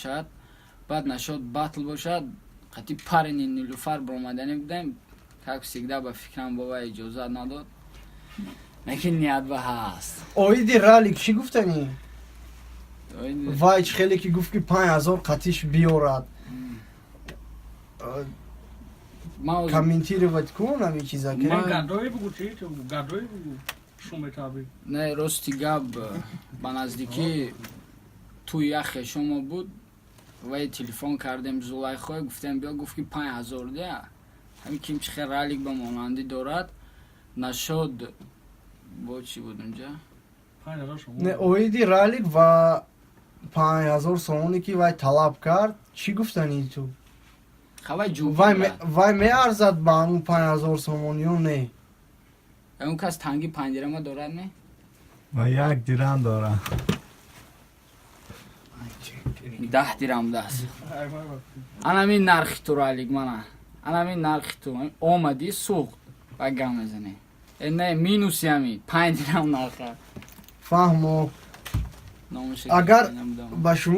бошад, баъд нашод батл бошад, қати парени Нилуфар баромаданӣ будем. Как всегда, ба фикрам, бова иҷозат надод, лекин ният ба ҳаст. Оиди ралик чӣ гуфтанӣ? Вай чӣ хеле ки гуфт, ки 5000 қатиш биёрад. Комментировать кун ҳамин чиза ки. Гадои бугу, чи гадои бугу, шуметаби. Не, рости гап, ба наздикӣ тӯи як хешомо буд, вай телефон кардем Зулайхой, гуфтем, биё, гуфт, ки 5000 дия. Ҳамин ким чи хел ралик ба монандӣ дорад, нашод бо чӣ буд унҷа? Не, оиди ралик ва 5000 сомоне, ки вай талаб кард, чӣ гуфтанӣ ту? Хавай ҷӯ. Вай меарзад ба ҳамун 5000 сомон ё не? Он кас танги 5 дирама дорад, не? Ва 1 дирам дорам. 10 дирам даст. Анамин нархи ту, ралик, мана анамин нархи ту омадӣ, сӯхт ва гам мезанӣ. Не, минуси ҳамин 5 дирам нарха. Фаҳмо. Агар ба шумо